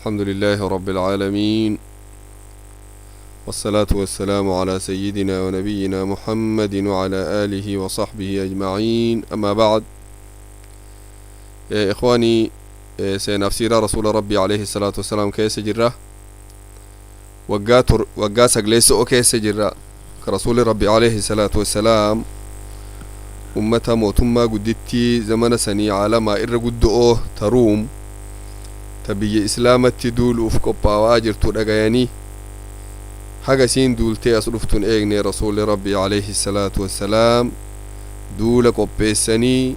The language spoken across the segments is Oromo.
الحمد لله رب العالمين، والصلاة والسلام على سيدنا ونبينا محمد وعلى آله وصحبه أجمعين، أما بعد. يا إخواني، seenaaf siiraa rasuula rabbii alayhi salaatu wasalaam keessa jirra. Waggaa sagleessa'o keessa jirra ka rasuuli rabbi alayhi salaatu wasalaam ummata mootummaa guddittii zamana sanii caalamaa irra guddo'oo ta Ruum, ta biyya islaamatti duulu'uuf qophaawaa jirtu dhagayanii, haga isiin duultee as dhuftun eegne. Rasuuli rabbii alayhi salaatu wassalaam duula qopheessanii,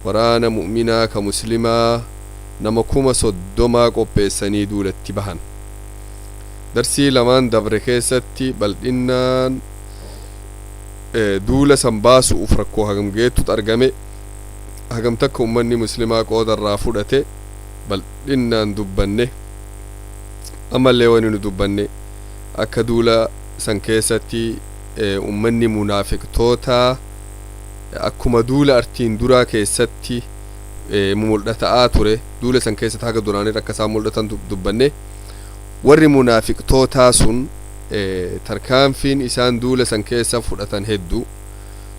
waraana mu'minaa ka muslimaa nama 30,000 qopheessanii duulatti bahan. Darsii lamaan dabre keessatti bal'innaan duula san baasu'uuf rakkoo hagam geettut argame, hagam takka ummanni muslimaa qoodarraa fudhate bal'innaan dubbanne. Ammallee wani nu dubbanne, akka duula san keessatti ummanni munaafiqtoota akkuma duula artiin duraa keessatti mul'ata'aa ture, duula san keessatti haga duraanii akka isaan mul'atan dubbanne. Warri munaafiqtootaa sun tarkaanfiin isaan duula san keessa fudhatan hedduu.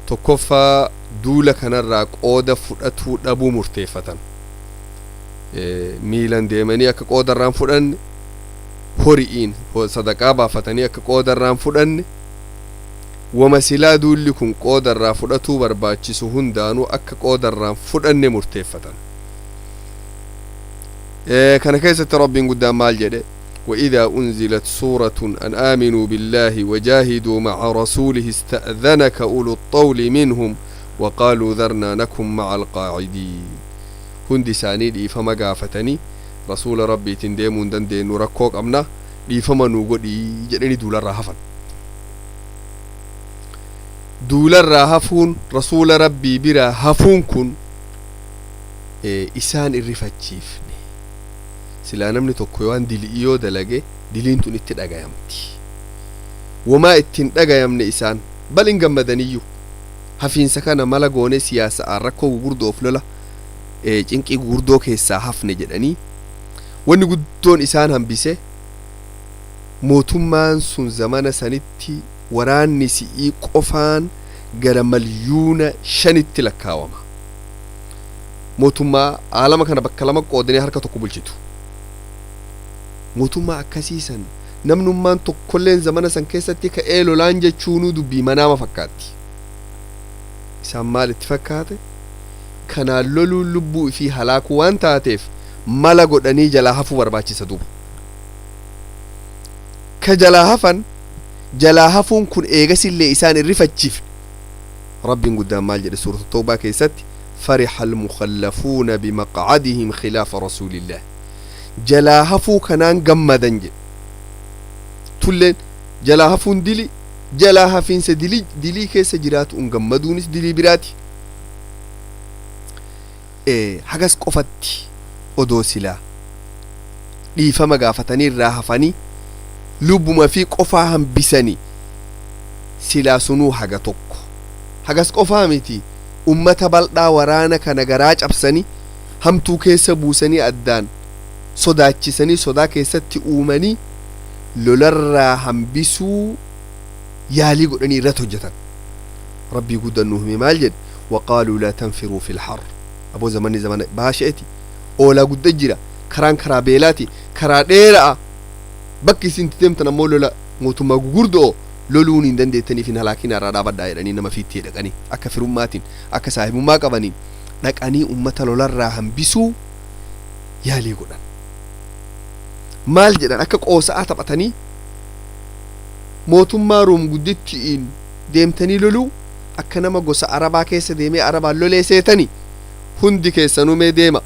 Tokkoffaa, duula kanarraa qooda fudhatuu dhabuu murteeffatan. Miilan deemanii akka qoodarraan fudhanne, hori'iin sadaqaa baafatanii akka qoodarraan fudhanne, wama silaa duulli kun qoodarraa fudhatuu barbaachisu hundaanuu akka qoodarraan fudhanne murteeffatan. Kana keessatti Rabbiin guddaan maal jedhe? وإذا أنزلت سورة أن آمنوا بالله وجاهدوا مع رسوله استأذنك أولو الطول منهم وقالوا ذرنا نكن مع القاعدين. Hundi isaanii dhiifama gaafatanii, rasuula Rabbiitiin deemuu hin dandeenyu, rakkoo qabna, dhiifama nuu godhii jedhanii duularraa hafan. Duularraa hafuun, rasuula Rabbii biraa hafuun kun isaan irrifachiifne. Silaa namni tokko waan dili'ii yoo dalage, diliin tun itti dhagayamti. Wamaa ittiin dhagayamne isaan, bal in gammadaniyyuu. Hafiinsa kana mala goone siyaasa'aan rakkoo gugurdoof lola cinqii gugurdoo keessaa hafne jedhanii. Wanni guddoon isaan hambise, mootummaan sun zamana sanitti waraanni si'ii qofaan gara 5,000,000tti lakkaawama. Mootummaa aalama kana bakka lama qoodanii harka tokko bulchitu, mootummaa akkasiisan namnummaan tokkolleen zamana san keessatti ka'ee lolaan jechuunuu dubbii manaama fakkaatti. Isaan maal itti fakkaate? Kanaan loluun lubbuu ifii halaakuu waan taateef, mala godhanii jalaa hafuu barbaachisa. Duuba ka jalaa hafan, jalaa hafuun kun eegasillee isaan irrifachiifne. Rabbiin guddaan maal jedhe Suuratu Tawbaa keessatti? فرح المخلفون بمقعدهم خلاف رسول الله. Jalaa hafuu kanaan gammadan jedhe. Tulleen jalaa hafuun dili, jalaa hafiinsa dilii, dilii keessa jiraatu un gammaduunis dilii biraati. Hagas qofatti odoo silaa dhiifama gaafatanii irraa hafanii, lubbuma fi qofaa hambisanii, silaa sunuu haga tokko. Hagas qofaa miti, ummata bal'aa waraana kana garaa cabsanii, hamtuu keessa buusanii, addaan sodaachisanii, sodaa keessatti uumanii, lolarraa hambisuu yaalii godhanii irratti hojjetan. Rabbii guddaan nu hime, maal jedhe? وقالوا لا تنفروا في الحر. Aboo, zamanni zamana baashe'eti, oolaa gudda jira, karaan karaa beelaati, karaa dheera'a. Bakki isin itti deemtan ammoo lola mootummaa gugurdoo, loluun hin dandeettaniif, hin halaakin, irraa dhaabadhaa jedhanii nama fiittee dhaqanii, akka firummaatiin, akka saahibummaa qabaniin dhaqanii, ummata lolarraa hambisuu yaalii godhan. Maal jedhan? Akka qoosa'aa taphatanii, mootummaa Ruum guddittiin deemtanii loluu akka nama gosa Arabaa keessa deemee Arabaan lolee seetani. Hundi keessanuu mee deema,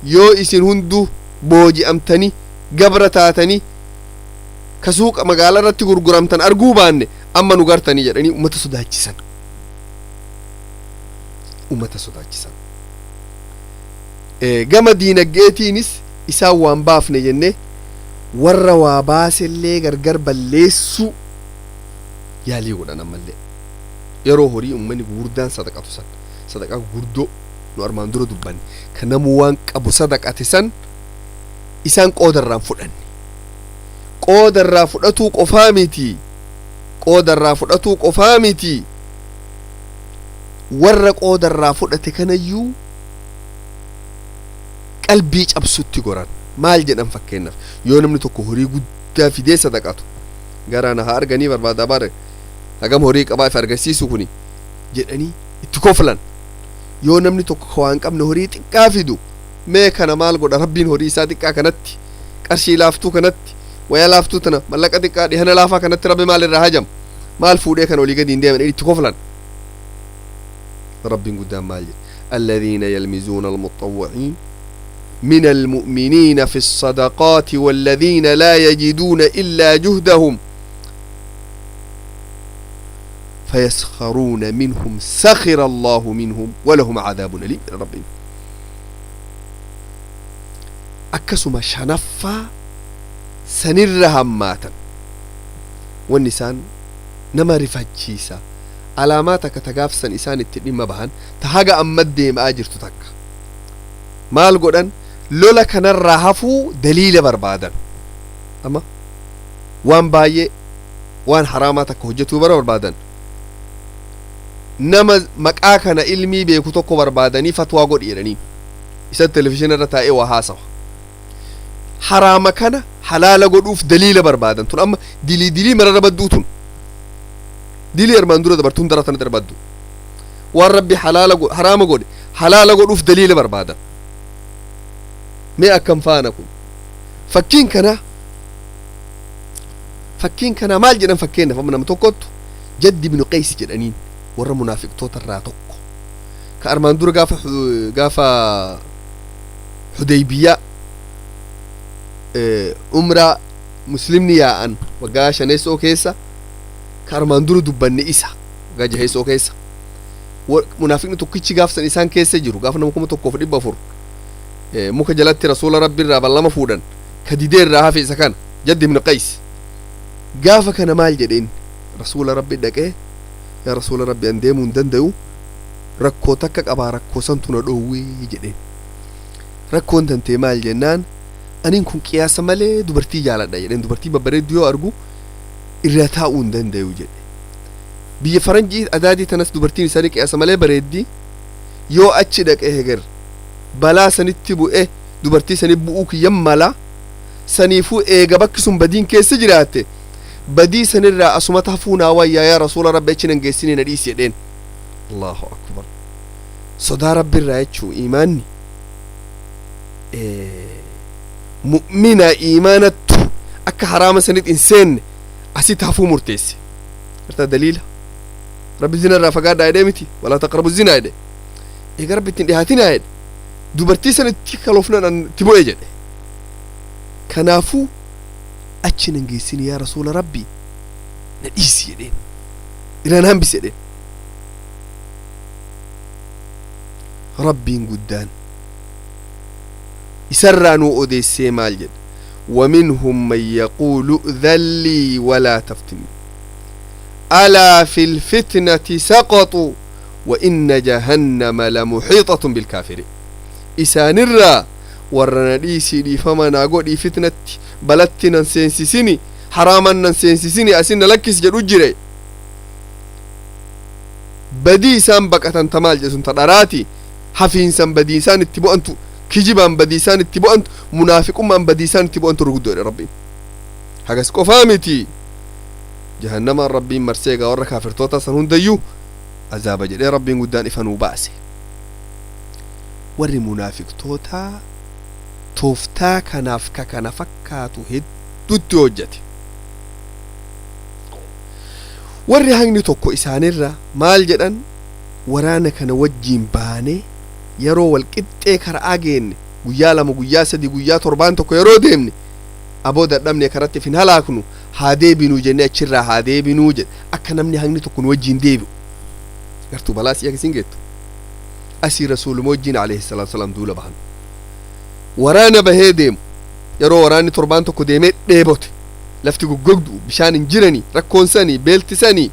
yoo isin hunduu booji'amtanii gabra taatanii ka suuqa magaalaa irratti gurguramtan arguu baanne, amma nu gartanii jedhanii ummata sodaachisan, ummata sodaachisan. Gama diinaggeetiinis isaan waan baafne jenne, warra waa baasellee gargar balleessuu yaalii godhan. Ammallee yeroo horii ummanni gurguddaan sadaqatu san, sadaqaa gurguddoo nu armaan dura dubbanne, kan namuu waan qabu sadaqate san. Isaan qoodarraan fudhanne, qoodarraa fudhatuu qofaa miti, qoodarraa fudhatuu qofaa miti, warra qoodarraa fudhate kanayyuu qalbii cabsutti goran. Maal jedhan? Fakkeenyaaf, yoo namni tokko horii guddaa fidee sadaqatu, garaan haa arganii barbaada, bare hagam horii qabaa if argisiisu kuni jedhanii itti koflan. Yoo namni tokko waan qabne horii xiqqaa fidu, mee kana maal godha, Rabbiin horii isaa xiqqaa kanatti, qarshii laaftuu kanatti, wayaa laaftuu tana, mallaqa xiqqaa dhihana laafaa kanatti Rabbi maal irraa hajam, maal fuudhee kana olii gadi hin deeman itti koflan. Rabbiin guddaan maal jedhe? الذين يلمزون المتطوعين من المؤمنين في الصدقات والذين لا يجدون إلا جهدهم فيسخرون منهم سخر الله منهم ولهم عذاب أليم. ربي akkasuma shanaffaa sanirra hammaatan wanni isaan nama rifachiisa. Alaamaa takka ta gaafsan isaan itti dhimma bahan, ta haga amma deemaa jirtu takka, maal godhan? Lola kanarraa hafuu daliila barbaadan. Amma waan baay'ee waan haraamaa takka hojjetuu bara barbaadan, nama maqaa kana ilmii beeku tokko barbaadanii fatwaa godhi jedhanii, isa televizhiina irra taa'ee waa haasawa. Haraama kana halaala godhuuf daliila barbaadan. Tun amma dilii dilii mararra badduu, tun dilii armaan dura dabartuun dara tana darbaddu. Waan Rabbi halaala haraama godhe halaala godhuuf daliila barbaadan. Mee akkam faana kun? Fakkiin kana maal jedhan? Fakkeenyaaf, amma nama tokkottu Jaddi ibnu Qeys jedhaniin, warra munaafiqtoota irraa tokko, ka armaan dura gaafa Hudaybiyaa umraa muslimni yaa'an waggaa shaneessoo keessa, ka armaan dura dubbanne, isa waggaa jaheessoo keessa, munaafiqni tokkichi gaafsan isaan keessa jiru, gaafa nama 1400 muka jalatti Rasuula Rabbi irraa ballama fuudhan ka didee irraa hafe, isa kana Jaddi ibnu Qays. Gaafa kana maal jedheen? Rasuula Rabbi dhaqee, "Yaa Rasuula Rabbi, an deemuu hin danda'u, rakkoo takka qabaa, rakkoo santu na dhoowwee," jedheen. "Rakkoon tantee maal?" jennaan, "Aniin kun qiyaasa malee dubartii jaaladha," jedheen. "Dubartii babbareedduu yoo argu irra taa'uu hin danda'u," jedhe. "Biyya faranjii adaadii tanas dubartiin isaanii qiyaasa malee bareeddi. Yoo achi dhaqe heger balaa sanitti bu'e, dubartii sanii bu'uu kiyyan mala. Saniifuu eega bakki sun badiin keessa jiraatte, badii sanirraa asumata hafuu naa wayyaa. Yaa Rasuula Rabbi, achi nan geessini, na dhiisi," jedheen. Allahu akbar! Sodaa Rabbiirraa jechuu. Imaanni mu'mina imaanattu akka haraama sanit hin seenne asitti hafuu murteesse. Gartaa daliila Rabbi zina irraa fagaadhaa jedhee miti? "Walaa taqrabu zinaa" jedhe. Eega Rabbi ittiin dhihaatinaa jedhe, dubartii sanitti kaloofnan an itti bu'e jedhe. "Kanaafuu achi nan geessini, yaa Rasuula Rabbi, na dhiisi," jedheen, irraan hambisi jedheen. Rabbiin guddaan isarraa nuu odeessee maal jedhe? ومنهم من يقول ائذن لي ولا تفتني ألا في الفتنة سقطوا وإن جهنم لمحيطة بالكافرين. Isaanirraa warra na dhiisii, dhiifama naa godhii, fitnatti balatti nan seensisini, haraaman nan seensisini, asin na lakkis jedhu jire. Badii isaan baqatan ta maal jedhu sun ta dharaati. Hafiinsan badii isaan itti bu'antu, kijibaan badii isaan itti bu'antu, munaafiqummaan badii isaan itti bu'antu ruguddoodha. Rabbiin hagas qofaa miti, jahannamaan Rabbiin marsee egaa warra kaafirtoota san hundayyuu azaaba jedhee Rabbiin guddaan ifa nuu baase. Warri munaafiqtootaa tooftaa kanaaf ka kana fakkaatu hedduutti hojjete. Warri hangni tokko isaanirra maal jedhan? Waraana kana wajjiin baanee yeroo wal qixxee karaa geenne, guyyaa 2, guyyaa 3, guyyaa torbaan tokko yeroo deemne, aboo dadhabne, karatti ifin halaaknu, haa deebinuu jennee achirraa haa deebinuu jedhe. Akka namni hangni tokko nu wajjiin deebi'u gartuu balaa si'a isin geettu. Asii Rasuuluma wajjiin alayhi salaatu salaam duula bahan. Waraana bahee deemu, yeroo waraanni torbaan tokko deemee dheebote, lafti goggogdu, bishaan hin jirani, rakkoon sanii, beelti sanii,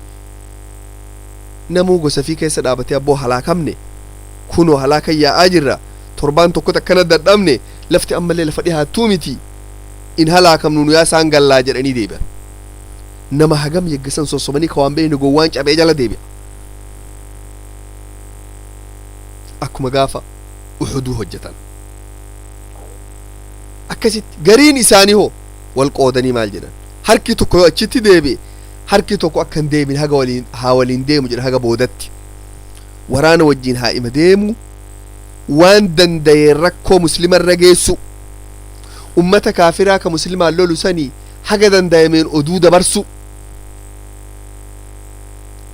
namuu gosa fi keessa dhaabatee, "Abboo, halaakamne, kunoo halaaka yaa'aa jirra, torbaan tokkotti akkana dadhabne, Lafti ammallee lafa dhihaattuu miti, in halaakamnu nu yaa isaan gallaa jedhanii deebi'an. Nama hagam yeggisan sossobanii ka waan beekne gowwaan cabee jala deebi'a. Akkuma gaafa Uxuduu hojjetan akkasitti gariin isaanii hoo wal qoodanii maal jedhan? Harki tokko yoo achitti deebi'e, harki tokko akka hin deebine, haga waliin haa waliin deemu jedhan. Haga boodatti waraana wajjiin haa ima deemu, waan danda'een rakkoo muslimarra geessu, ummata kaafiraa ka muslimaan lolu sanii haga danda'ameen oduu dabarsu,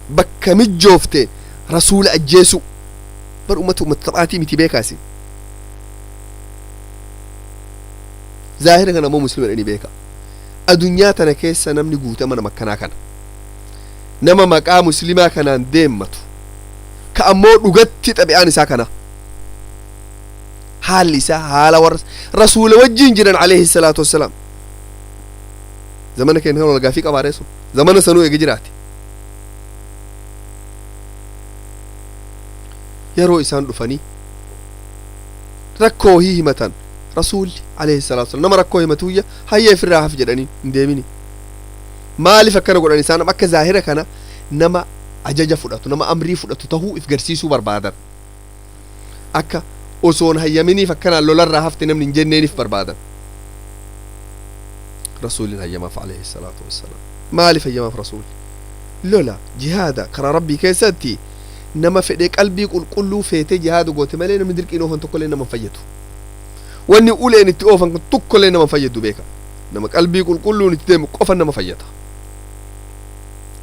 bakka mijjoofte rasuula ajjeesu. Bar ummata taphaatii miti, beekaasi. Zaahira kana ammoo muslima jedhanii beeka. Adunyaa tana keessa namni guutama nama akkanaa kana, nama maqaa muslimaa kanaan deemmatu, ka ammoo dhugatti xabi'aan isaa kana, haalli isaa haala warra rasuula wajjin jiran alayhi salaatu wassalaam. Zamana keenya kan wal gaafii qabaaree sun zamana sanuu eega jiraate. Yeroo isaan dhufanii rakkoo hii himatan, rasuulli alayhi salaatu wassalaam nama rakkoo himatuyya hayya ifirraa haf jedhanii hin deemini. Maaliif akkana godhan isaan? Akka zaahira kana nama ajaja fudhatu, nama amrii fudhatu tahuu if garsiisuu barbaadan. Akka osoon hayyaminiif akkanaan lolarraa hafte namni hin jenneeniif barbaadan. Rasuulin hayyamaaf alayhi salaatu wassalaam. Maaliif hayyamaaf rasuulli? Lola jihaada karaa rabbii keessatti nama fedhee qalbii qulqulluu feetee jihaada goote malee, namni dirqiin oofan tokkollee nama hin fayyadu. Wanni uleen itti oofan kun tokkollee nama hin fayyadu, beeka. Nama qalbii qulqulluun itti deemu qofa nama fayyada.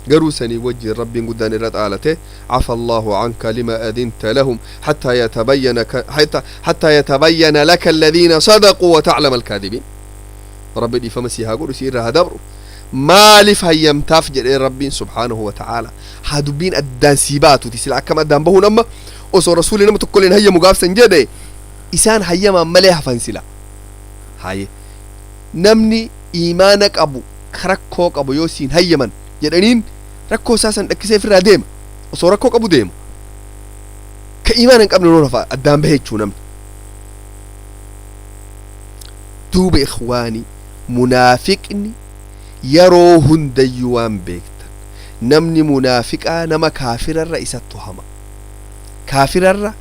Garuu sanii wajjin rabbiin guddaan irra xaalate: عفا الله عنك لما أذنت لهم حتى يتبين لك الذين صدقوا وتعلم الكاذبين. Rabbi dhiifama si haa godhu, si irra haa dabru, maaliif hayyamtaaf jedhee rabbiin subhaanahu wa ta'aala. Haa dubbiin addaan sii baatuti. Sila akkam addaan bahuun? Amma osoo rasuulli nama tokkolleen hayyamu gaafsan jedhe, isaan hayyamaan malee hafan. Sila haye namni iimaana qabu ka rakkoo qabu yoo siin hayyaman jedhaniin, rakkoo isaa san dhakkisee ofirraa deema. Osoo rakkoo qabu deema. Ka iimaana hin qabne noon hafa, addaan bahe jechuu namni. Duuba ikhwaani, munaafiqni yeroo hundayyuu waan beektan, namni munaafiqaa nama kaafirarra isattu hama. Kaafirarra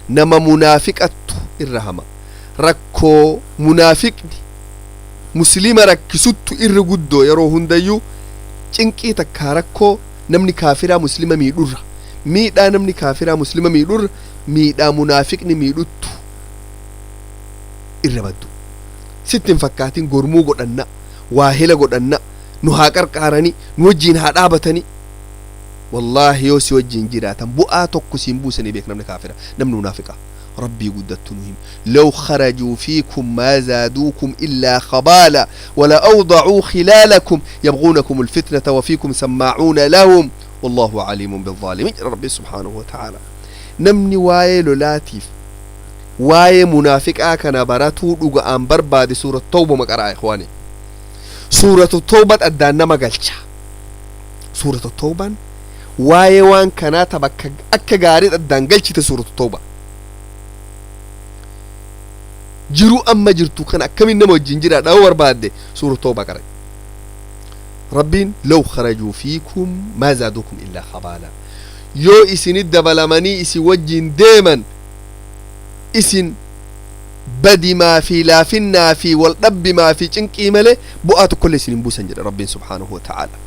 nama munaafiqattu irra hama. Rakkoo munaafiqni muslima rakkisuttu irra guddoo. Yeroo hundayyuu cinqii takkaa rakkoo namni kaafiraa muslima miidhurra, miidhaa namni kaafiraa muslima miidhurra, miidhaa munaafiqni miidhuttu irra baddu. Sitti hin fakkaatin gormuu godhanna, waahila godhanna, nu haa qarqaarani, nu wajjiin haa dhaabatani. Wallaahi yoo si wajjiin jiraatan bu'aa tokko siin buusanii beek namni kaafira, namni munaafiqa. Rabbii guddattu nu him: لو خرجوا فيكم ما زادوكم إلا خبالا ولأوضعوا خلالكم يبغونكم الفتنة وفيكم سماعون لهم والله عليم بالظالمين. ربي سبحانه وتعالى namni waa'ee lolaatiif waa'ee munaafiqaa kana baratuu dhuga'aan barbaade, suura tawbama qaraa ikhwaani. Suuratu tawbat addaan nama galcha. Suuratu tawbaan waa'ee waan kanaa ta bakka akka gaarii addaan galchite. Suuratu tawba jiruu amma jirtu kana akkamiin nama wajjin jira dha'uu barbaadde, suuratu tawba qara. Rabbiin: لو خرجوا فيكم ما زادوكم إلا خبالا. Yoo isinit dabalamanii isin wajjin deeman, isin badimaa fi laafinnaa fi wal dhabbimaa fi cinqii malee bu'aa tokkollee isin hin buusan jedha rabbiin subhaanahu wa ta'aala.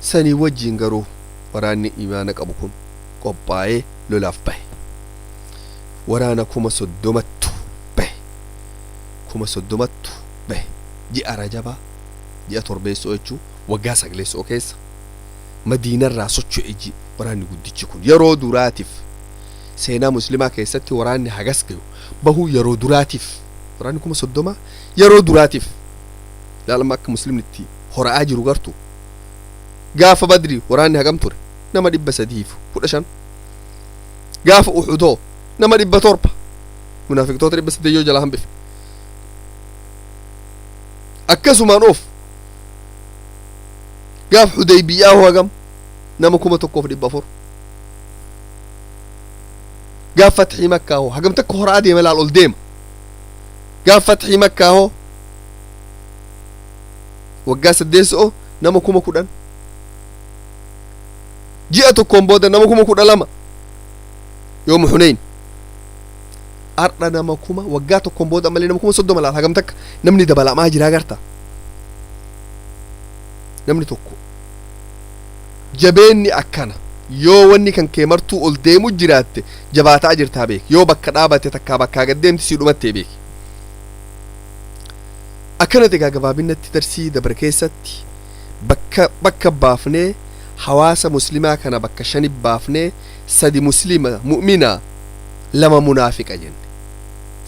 Sanii wajjin garuu waraanni imaana qabu kun qophaa'ee lolaaf bahe. Waraana 30,000ttu bahe, 30,000ttu bahe. Ji'a Rajabaa, ji'a torbeessoo jechuu, waggaa sagleessoo keessa Madiinarraa socho'e ji waraanni guddichi kun. Yeroo duraatiif seenaa muslimaa keessatti waraanni hagas gayu bahuu yeroo duraatiif, waraanni 30,000 yeroo duraatiif. Ilaalama akka muslimni itti hora'aa jiru gartu. Gaafa Badri waraanni hagam ture? Nama 315. Gaafa Uxudoo nama 700, munaafiqtoota 800 yoo jalaa hambife. Akkasumaan of gaaf Xudaybiyaa hoo hagam? Nama 1400. Gaaf fatxii Makkaa hoo hagam takka horaa deema? Laal, ol deema. Gaaf fatxii Makkaa hoo waggaa saddeesso'o nama 10,000, ji'a tokkoon booda nama 12,000 yooma Huneyn. Ardha nama kuma, waggaa tokkoon booda ammallee nama 30,000. Laal hagam takka namni dabalamaa jira. Agarta, namni tokko jabeenni akkana. Yoo wanni kan kee martuu ol deemu jiraatte, jabaataa jirtaa beek. Yoo bakka dhaabate takkaa bakkaa gad deemti, sii dhumattee beek. Akkanatti egaa gabaabinatti darsii dabre keessatti bakka bakka baafnee, hawaasa muslimaa kana bakka shani baafnee, sadi muslima mu'mina, lama munaafiqa jenne.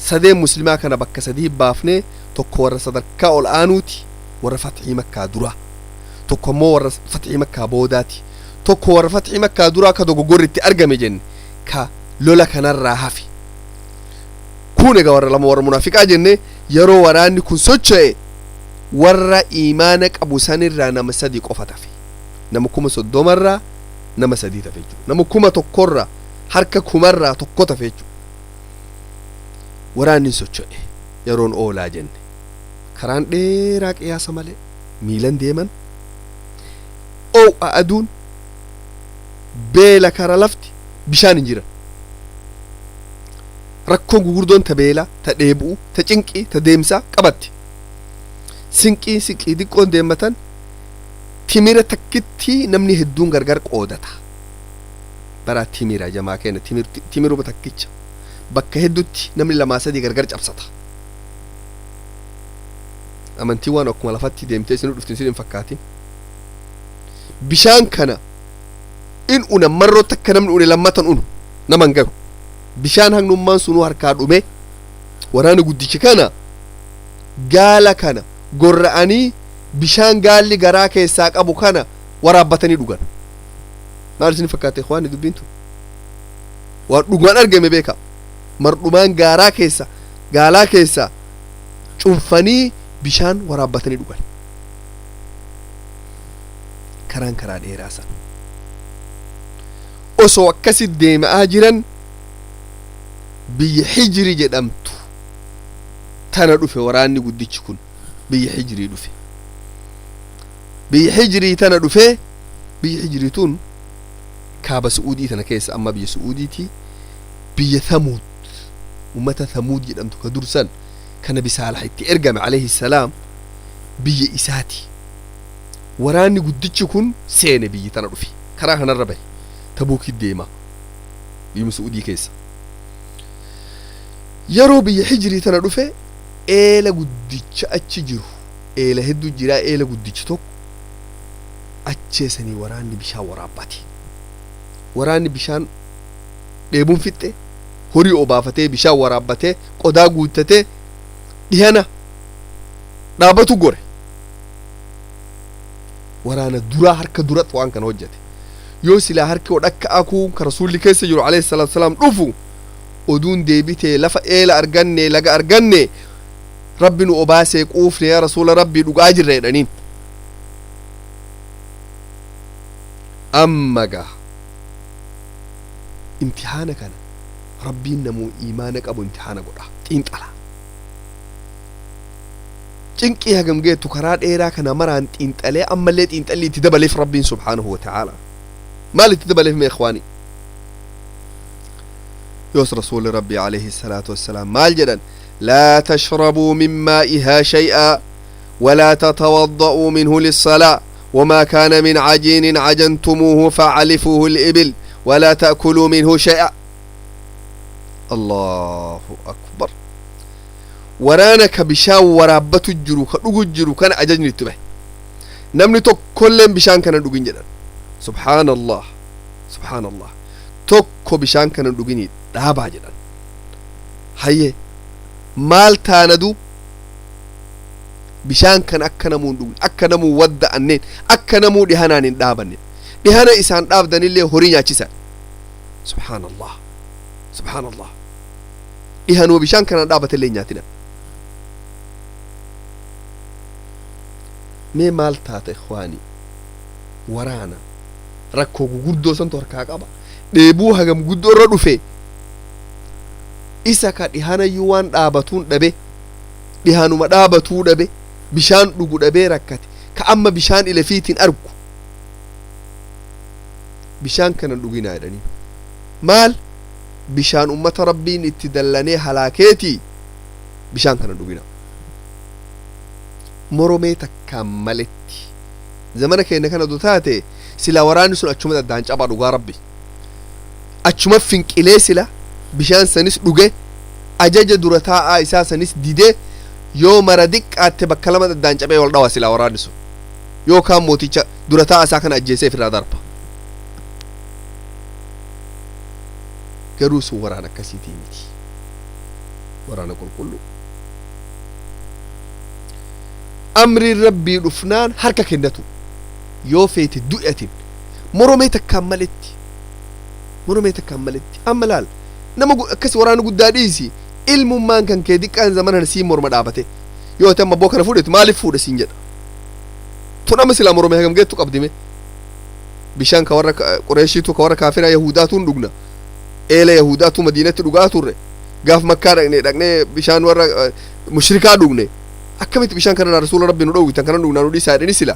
Sadeen muslimaa kana bakka sadii baafnee, tokko warra sadarkaa ol aanuuti, warra fatxii Makkaa duraa, tokko ammoo warra fatxii Makkaa boodaati, tokko warra fatxii Makkaa duraa ka dogoggorri itti argame jenne, ka lola kanarraa hafe. Kun egaa warra lama warra munaafiqaa jenne. Yeroo waraanni kun socho'e, warra iimaana qabu sanirraa nama sadi qofa tafe. Nama 30,000rraa nama sadii tafe jechuudha. Nama 1000rraa, harka kumarraa tokko tafe jechuudha. Waraanni socho'e yeroon oolaa jenne, karaan dheeraa qiyaasa malee miilan deeman, oow'a aduun, beela, kara lafti bishaan hin jiran. Rakkoon gugurdoon ta beelaa, ta dheebu'u, ta cinqii, ta deemsaa qabatti. Sinqii sinqii xiqqoon deemmatan, timira takkitti namni hedduun gargar qoodata. Baraa timira jamaa kenna, timiruma takkicha bakka heddutti namni lamaa sadii gargar cabsata. Amantii waan akkuma lafatti deemtee isin dhuftin isin hin fakkaatin. Bishaan kana in una marroo takka namni une lammatan unu naman gahu. Bishaan hangnummaan sunuu harkaa dhume. Waraana guddicha kana, gaala kana gorra'anii, bishaan gaalli garaa keessaa qabu kana waraabbatanii dhugan. Maal isin fakkaate ikhwaani dubbiin tun? Waan dhugaan argame beeka. Mardhumaan gaaraa keessa gaalaa keessa cunfanii bishaan waraabbatanii dhugan. Karaan karaa dheeraa san osoo akkasi deema'aa jiran, biyya Hijri jedhamtu tana dhufe. Waraanni guddichi kun biyya Hijrii dhufe. Biyya Hijrii tana dhufe. Biyya Hijrii tun kaaba Su'uudii tana keessa, amma biyya Su'uudiiti. Biyya Thamuud, ummata Thamuud jedhamtu ka dursan ka Nabi Saalax itti ergame alayhi salaam biyya isaati. Waraanni guddichi kun seene, biyyi tana dhufe, karaa kanarra bahe, Tabuukit deema, biyyuma Su'uudii keessa. Yeroo biyya Hijrii tana dhufe, eela guddicha achi jiru, eela hedduu jira, eela guddichi tokko acheesanii waraanni bishaan waraabbate. Waraanni bishaan dheebuun fixxe, horii obaafatee, bishaan waraabbatee, qodaa guuttatee dhihana dhaabatu gore. Waraana duraa harka duratti waan kana hojjete. Yoo silaa harki odhakka akuu ka rasuulli keessa jiru alayhi salaatu salaam dhufu, oduun deebitee lafa eela arganne, laga arganne, rabbi nu obaasee quufne, yaa rasuula rabbii dhugaa jirra jedhaniin. Amma gaa imtihaana kana rabbiin namuu iimaana qabu imtihaana godha. Xiinxala cinqii hagam geettu karaa dheeraa kana maraan xiinxalee, ammallee xiinxalli itti dabaleef rabbiin subhaanahu wa ta'aala. Maal itti dabaleef mee ikhwaani? Yoos rasuuli rabbii alayhi salaatu wassalaam maal jedhan? لا تشربوا من مائها شيئا ولا تتوضؤوا منه للصلاة، وما كان من عجين عجنتموه فعلفوه الإبل ولا تأكلوا منه شيئا. الله أكبر! Waraana ka bishaan waraabbatu jiru, ka dhugu jiru kana ajajni itti bahe. Namni tokkolleen bishaan kana dhugin jedhan. Subhaanallah, subhaanallah! Tokko bishaan kana dhuginii dhaabaa jedhan. Hayyee, maal taana duub? Bishaan kana akka namuu hin dhugne, akka namuu wadda'anneen, akka namuu dhihanaan hin dhaabanne, dhihana isaan dhaabdanillee horii nyaachisan. Subhaanallah, subhaanallah! Dhihanuma bishaan kanaan dhaabatallee hin nyaatina. Mee maal taata ikhwaani? Waraana rakkoo gugurdoo santu harkaa qaba, dheebuu hagam guddoo irra dhufe. Isa ka dhihanayyuu waan dhaabatuun dhabe, dhihanuma dhaabatuu dhabe, bishaan dhugu dhabee rakkate, ka amma bishaan ilafiitiin argu, bishaan kana dhuginaa jedhanii. Maal bishaan ummata Rabbiin itti dallanee halaakeetii, bishaan kana dhugina. Moromee takkaan maletti zamana keenya kana du taate sila waraanni sun achuma addaan cabaa. Dhugaa Rabbi, achuma finqilee sila bishaan sanis dhuge, ajaja dura taa'aa isaa sanis didee, yoo mara diqqaatte bakka lama addaan cabee wal dhawa sila waraanni sun, yookaan mooticha dura taa'aa isaa kana ajjeesee ofirraa darba. Garuu sun waraana akkasiitii miti, waraana qulqulluu. Amriin Rabbii dhufnaan harka kennatu, yoo feete du'atin moromee takkaan maletti, moromee takkaan maletti. Amma laal, nama akkas waraana guddaa dhiisi, ilmummaan kan kee diqqaan zamana sii morma dhaabate, yoo ati amma abboo kana fuudhetu maaliif fuudhe siin jedha. Tun amma silaa moromee hagam geettu qabdime? Bishaan ka warra Qureeshiitu, ka warra kaafiraa Yahudaatuun dhugna, eela Yahudaatu Madiinatti dhugaa turre, gaaf Makkaa dhaqne bishaan warra mushrikaa dhugne, akkamitti bishaan kana Rasuula Rabbi nu dhowwitan, kana dhugnaa nu dhiisaa jedhani sila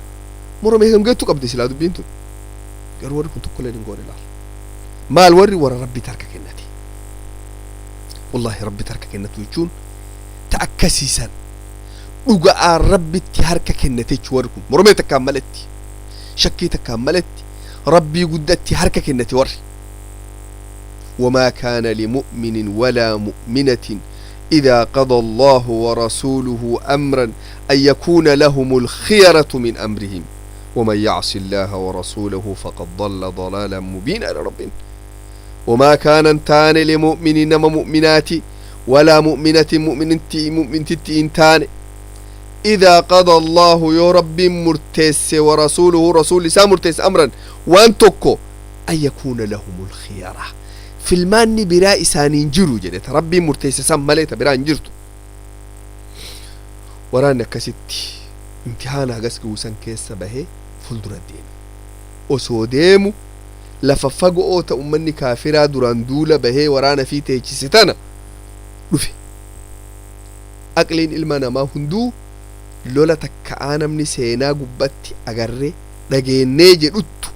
moromee hagam geettu qabdi silaa dubbiin tun? Garuu warri kun tokkollee hin goone. Laal, maal warri warra Rabbitti harka kennate. Wallahi, Rabbitti harka kennatu jechuun ta akkasiisan dhuga'aan Rabbitti harka kennate jechuu. Warri kun moromee takkaan maletti, shakkii takkaan maletti Rabbii guddatti harka kennate warri. وما كان لمؤمن ولا مؤمنة إذا قضى الله ورسوله أمرا أن يكون لهم الخيرة من أمرهم ومن يعص الله ورسوله فقد ضل ضلالا مبينا. لربنا وما كان تان لمؤمن نما مؤمنات ولا مؤمنة مؤمن إنتان إذا قضى الله يا رب مرتس ورسوله رسول سا مرتس أمرا وأن تكو أن يكون لهم الخيرة في الماني برا إسانين جرو جدت ربي مرتس سم مليت برا جرتو. ورانا كستي امتحانا hagas guusan keessa bahee fuuldura deeme. Osoo deemu lafa fagoo ta ummanni kaafiraa duraan duula bahee waraana fi teechise tana dhufe. Aqliin ilma namaa hunduu lola takka'aa namni seenaa gubbatti agarree dhageennee jedhuttu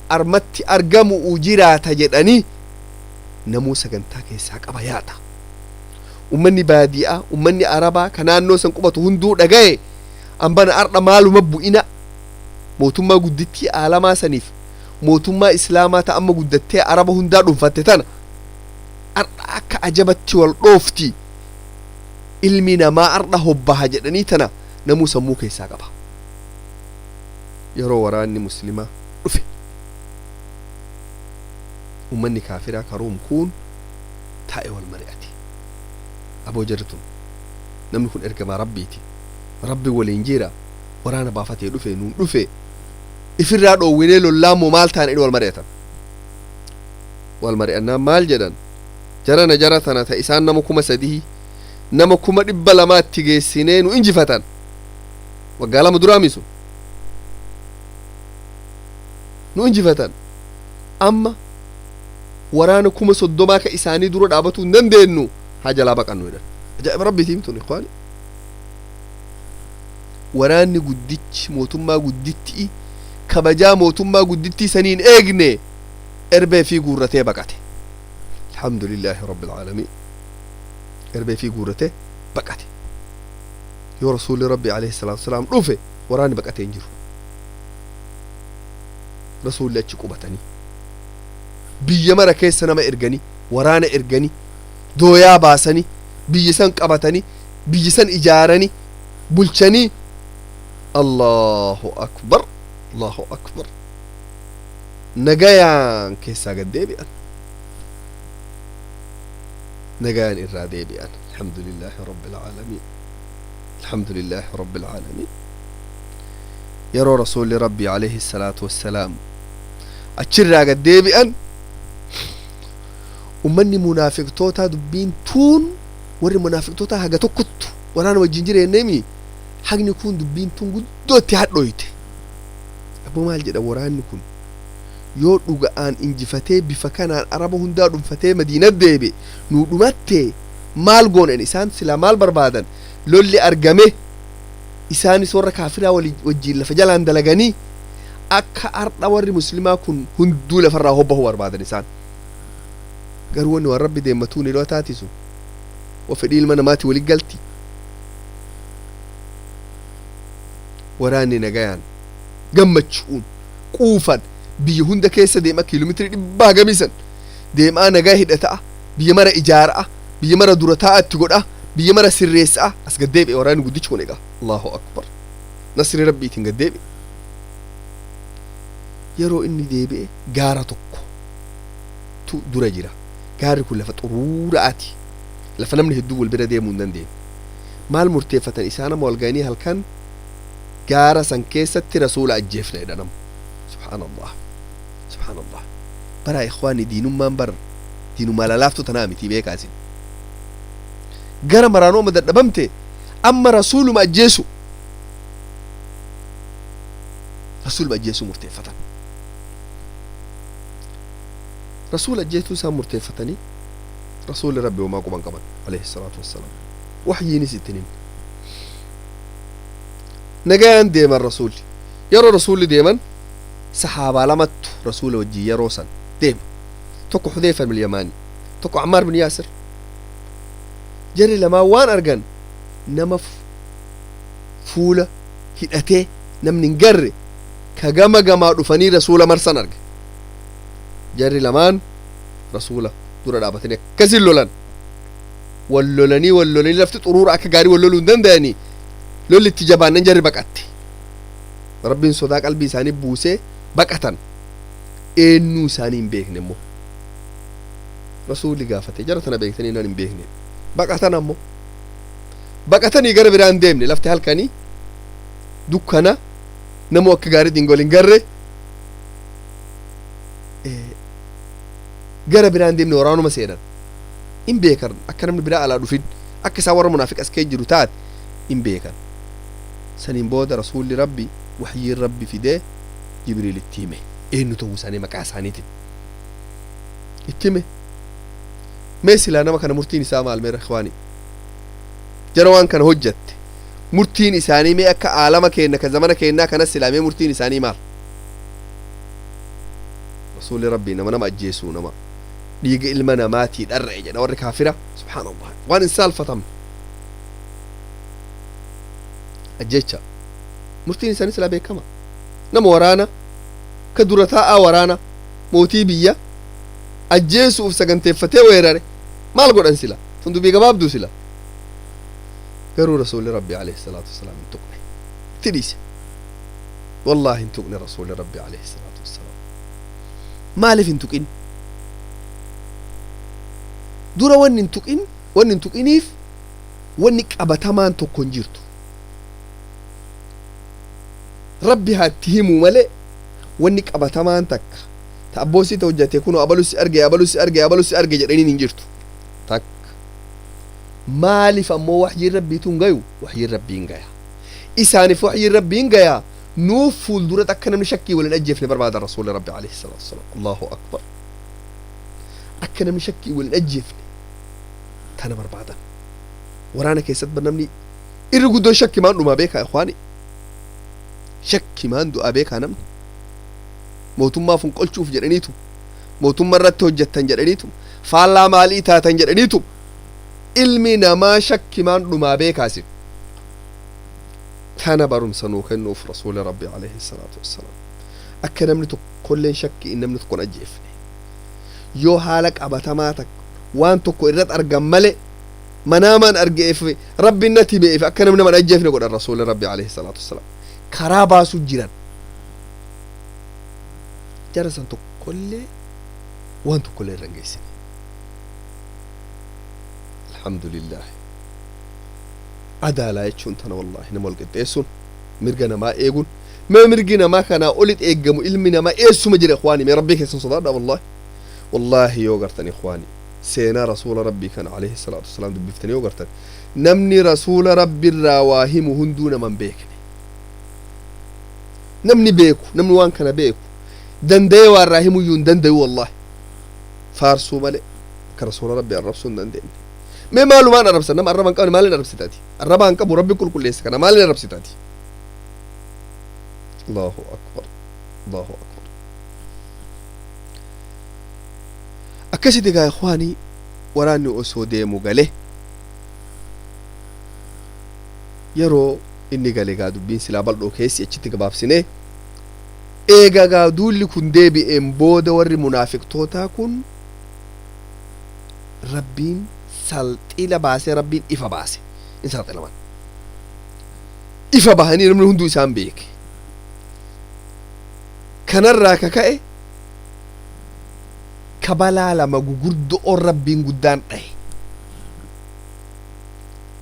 armatti argamu jiraata jedhanii namuu sagantaa keessaa qaba yaata. Ummanni baadiyaa, ummanni Arabaa ka naannoo san qubatu hunduu dhagaye, ambana ardha maaluma bu'ina mootummaa guddittii aalamaa saniif, mootummaa Islaamaa ta amma guddattee Araba hundaa dhuunfatte tana ardha akka ajabatti wal dhoofti, ilmi namaa ardha hobbaha jedhanii tana namuu sammuu keessaa qaba. Yeroo waraanni Muslimaa dhufe ummanni kaafiraa karoom kuun taa'e wal mari'ate. Aboo, jarri tun, namni kun ergamaa Rabbiiti, Rabbi waliin jira, waraana baafatee dhufe, nuun dhufe, ifirraa dhoowwinee lollaamoo maal ta'an jedhi wal mari'atan. Wal mari'annaan maal jedhan? Jarana jara tana ta isaan nama 3000 nama 200,000tti geessinee nu injifatan waggaa 2 duraa misu nu injifatan, amma waraana 30,000 ka isaanii dura dhaabatuu hin dandeenyu, haa jalaa baqannu jedhan. Ajaa'iba Rabbiitiim tun, ikhwaani. Waraanni guddichi mootummaa guddittii kabajaa mootummaa guddittii saniin eegne erbee fi guurratee baqate. Alhamdulillahi rabbil aalamiin. Erbee fi guurratee baqate. Yoo Rasuulli Rabbi alayhi salaatu wasalaam dhufe waraanni baqatee hin jiru. Rasuulli achi qubatanii biyya mara keessa nama erganii, waraana erganii, dooyaa baasanii, biyya san qabatanii, biyya san ijaaranii bulchanii. Allahu akbar, Allahu akbar! Nagayaan keessaa gad deebi'an, nagayaan irraa deebi'an. Alhamdulillahi rabbil aalamiin, alhamdulillahi rabbil aalamiin. Yeroo Rasuulli Rabbii alayhi salaatu wassalaam achirraa gad deebi'an ummanni munaafiqtootaa dubbiin tuun, warri munaafiqtootaa haga tokkottu waraana wajjin jireenneemi, hagni kun dubbiin tun guddootti hadhoyte. Abbo, maal jedha? Waraanni kun yoo dhuga'aan injifatee bifa kanaan Araba hundaa dhunfatee Madiinat deebe, nuu dhumatte. Maal goonan isaan silaa? Maal barbaadan? Lolli argame, isaanis warra kaafiraa wajjiin lafa jalaan dalaganii akka ardha warri muslimaa kun hunduu lafarraa hobbahu barbaadan isaan. Garuu wanni waan Rabbi deemmatuun yeroo taatisu wa fedhii ilma namaati wali galti. Waraanni nagayaan gammachuun quufan biyya hunda keessa deema, kiiloomeetirii 100 gamisan deemaa, nagaa hidhata'a, biyya mara ijaara'a, biyya mara dura taa'a itti godha, biyya mara sirreessa'a as gaddeebi'e waraanni guddichi kun. Egaa Allahu akbar, nasri Rabbiitiin gaddeebi'e. Yeroo inni deebi'e gaara tokko tu dura jira. Gaarri kun lafa xuruura'aati, lafa namni hedduu wal bira deemuu hin dandeenye. Maal murteeffatan isaan? Amma wal ga'anii halkan gaara san keessatti Rasuula ajjeefna jedha nama. Subhaanallah, subhaanallah. Bara ikhwaani, diinummaan bar diinummaa lalaaftu tanaa miti, beekaa isin. Gara maraanoo amma dadhabamte, amma Rasuuluma ajjeesu, Rasuuluma ajjeesuu murteeffatan. Rasuula ajjeesuu isaan murteeffatanii, Rasuulli Rabbi homaa quban qaban alayhi salaatu wassalaam. Waxyiinis ittiin himne. Nagayaan deeman Rasuulli. Yeroo Rasuulli deeman sahaabaa lamattu Rasuula wajjin yeroo san deema: tokko Xudeyfa bin Yamaani, tokko Ammaar bin Yaasir. Jarri lamaan waan argan, nama fuula hidhatee namni hin garre ka gama gamaa dhufanii Rasuula marsan arge. Jarri lamaan Rasuula dura dhaabatanii akkasin lolan. Wal lolanii, wal lolanii, lafti xuruura, akka gaarii wal loluu hin danda'anii. Lolli itti jabaannan jarri baqatte. Rabbiin sodaa qalbii isaanii buusee baqatan. Eenyuu isaanii hin beekne immoo. Rasuulli gaafate, "Jara tana beektanii?" "Nan hin beekne." Baqatan ammoo baqatanii gara biraan deemne. Lafti halkanii dukkana, namu akka gaarii dingol hin garre. Gara biraan deemne, waraanuma seenan. In beekan akka namni biraa alaa dhufin, akka isaan warra munaafiq as kee jiru taate in beekan. Saniin booda Rasuulli Rabbi waxyiin Rabbi fidee Jibriil itti hime eenyu ta'uu isaanii, maqaa isaaniitiin itti hime. Mee silaa nama kana murtiin isaa maal? Meera ikhwaani, jara waan kana hojjatte murtiin isaanii mee akka aalama keenna ka zamana keennaa kanas silaa mee murtiin isaanii maal? Rasuulli Rabbii nama ajjeesuu, nama dhiiga ilma namaatii dharra'e jedha warri kaafira. Subhaanallah, waan hin saalfatamne ajjecha. Murtiin isaanii silaa beekama. Nama waraana ka dura taa'aa waraana mootii biyya ajjeesuuf saganteeffatee weerare maal godhan sila? Tun dubbii gabaabduu sila. Garuu Rasuulli Rabbi alayhi salaatu wasalaam hin tuqne, itti dhiise. Wallaahi hin tuqne Rasuulli Rabbi alayhi salaatu wasalaam. Maaliif hin tuqin? Dura wanni hin tuqin, wanni hin tuqiniif wanni qabatamaan tokko hin jirtu. Rabbi haa itti himuu malee wanni qabatamaan takka ta abboosii ta hojjate kunoo abalu si arge, abalu si arge, abalu si arge jedhaniin hin jirtu takka. Maaliif ammoo waxyiin Rabbiitu hin gayu? Waxyiin Rabbii hin gaya isaaniif, waxyiin Rabbii hin gaya nuuf. Fuulduratti akka namni shakkii waliin ajjeefne barbaada Rasuulli Rabbi alayhi salaatu wasalaam. Allahu akbar, akka namni shakkii waliin ajjeefne tana barbaadan. Waraana keessatti bar namni irri guddoon shakkimaan dhumaa, beekaa ikhwaani, shakkimaan du'aa, beekaa. Namni mootummaa fonqolchuuf jedhaniitu, mootummaa irratti hojjettan jedhaniitu, faallaa maalii taatan jedhaniitu, ilmi namaa shakkimaan dhumaa, beekaasin. Tana barumsa nuu kennuuf Rasuuli Rabbi alayhi salaatu wassalaam akka namni tokkolleen shakkii namni tokkon ajjeefne yoo haala qabatamaa takka waan tokko irratti argan male, manaamaan argeef, Rabbiin natti himeef, akka namni nama ajjeefne godhan. Rasuuli Rabbi alayhi salaatu wassalaam karaa baasuu jiran. Jara san tokkollee waan tokkollee irra hin geessine. Alhamdulillah, adaalaa jechuun tana wallahi. Nama wal qixxeessuun, mirga namaa eeguun, mee mirgi namaa kanaa olit eeggamu ilmi namaa eessuma jira? Ikhwaani, mee Rabbii keessan sodaadha. Wallahi, wallahi, yoo gartan ikhwaani, seenaa Rasuula Rabbii kana alayhi salaatu wasalaam dubbiftanii yoo gartan, namni Rasuula Rabbiirraa waa himu hunduu nama hin beekne. Namni beeku, namni waan kana beeku danda'ee waa irraa himuyyuu hin dandayu wallahi. Faarsuu malee akka Rasuula Rabbii arrabsuu hin dandeenye. Mee maalumaan arrabsan? Nama arraba hin qabne maaliin arrabsitaati? Arraba hin qabu, Rabbi qulqulleessa, kana maaliin arrabsitaati? Allahu akbar, Allahu akbar. Akkasitti egaa ikhwaanii, waraanni osoo deemu gale. Yeroo inni gale gaa dubbiin silaa bal'oo keessi achitti gabaabsine. Eega gaa duulli kun deebi'een booda warri munaafiqtootaa kun Rabbiin salxila baasee, Rabbiin ifa baase, in saaxilaman. Ifa bahanii namni hunduu isaan beeke. Kanarraa ka ka'e ka balaa lama gugurdo'oon Rabbiin guddaan dhahe.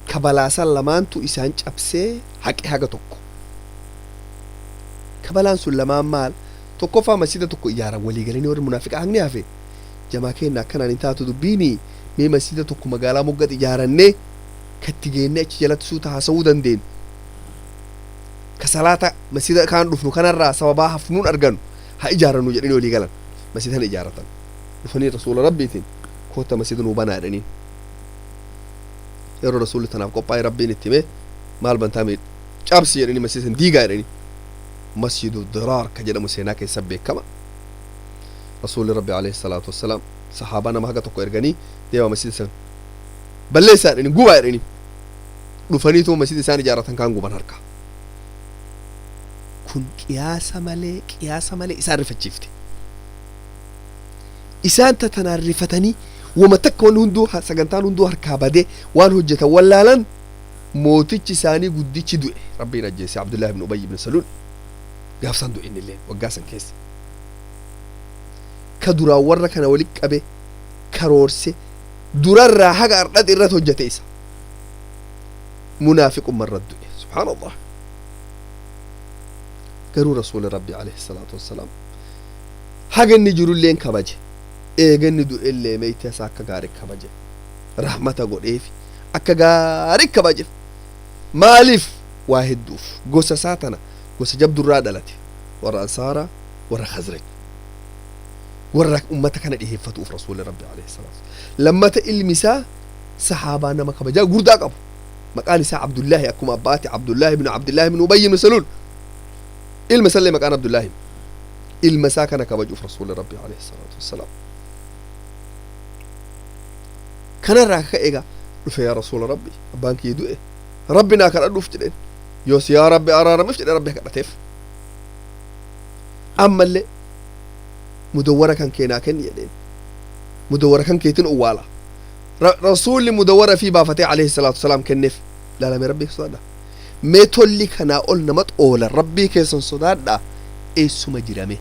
Ka balaasan lamaantu isaan cabsee haqe haga tokko. Ka balaan sun lamaan maal? Tokkoffaa, masjida tokko ijaaran walii galanii warri munaafiqa. Hangni hafe jamaa keenya akkanaan hin taatu dubbiini, mee masjida tokko magaalaa moggat ijaarannee katti geennee achi jalatti suuta haasawuu dandeenyu, ka salaata masjida kaan dhufnu kanarraa sababaa hafnuun arganu haa ijaarannu jedhanii walii galan. Masjida kana ijaaratan. Dhufanii Rasuula Rabbiitiin, "Koota, masjida nuu banaa," jedhaniin. Yeroo Rasuulli tanaaf qophaa'e Rabbiin itti himee, "Maal bantaa? Mee cabsi," jedhanii, "masjida san diigaa," jedhanii. Masjidu Diraar ka jedhamu seenaa keessa beekama. Rasuulli Rabbi alayhi salaatu wassalaam sahaabaa nama haga tokko erganii, "Deema, masjida san balleessaa," jedhanii, "gubaa," jedhanii. Dhufaniituma masjida isaan ijaarratan kaan guban harka. Kun qiyaasa malee, qiyaasa malee isaan rifachiifte. Isaan tatanaan rifatanii wama takka wanni hunduu, sagantaan hunduu harkaa badee, waan hojjetan wallaalan. Mootichi isaanii guddichi du'e, Rabbiin ajjeese. Abdullahi ibn Ubay ibn Saluul gaafsan du'e. Innillee waggaa san keessa ka duraan warra kana walit qabe, karoorse, durarraa haga ardhati irratti hojjete, isa munaafiqumma irrat du'e. Subhaan Allah. Garuu Rasuuli Rabbi alayhi salaatu wassalaam haga inni jirulleen kabaje, eega inni du'ellee meeyta isaa akka gaarii kabaje, rahmata godheefi akka gaarii kabaje. Maaliif? Waa hedduuf. Gosa isaa tana gosa jabdurraa dhalate, warra Ansaaraa, warra Khazraj, warra ummata kana dhiheeffatuuf Rasuuli Rabbi alayhi salaatu. Lammata, ilmi isaa sahaabaa nama kabajaa gurdaa qabu, maqaan isaa Abdullaahi, akkuma abbaati, Abdullaahi ibnu Abdullaahi ibnu Ubayy ibnu Saluul, ilma isallee maqaan Abdullaahi. Ilma isaa kana kabajuuf Rasuuli Rabbi alayhi salaatu wassalaam kanarraa akka egaa dhufe, "Yaa Rasuula Rabbi, abbaan kiyya du'e, Rabbi naa kadhadhuuf," jedheen. Yoos, "Yaa Rabbi, araaramiif," jedhe. Rabbi kadhateef. Ammallee, "Mudawwara kan kee naa kenni," jedheen. "Mudawwara kan keetin uwwaala." Rasuulli mudawwara fi baafatee alayhi salaatu wasalaam kenneef. Laalame, Rabbii sodaadha. Mee tolli kanaa ol nama xoola, Rabbii keessan sodaadha, eessuma jirame?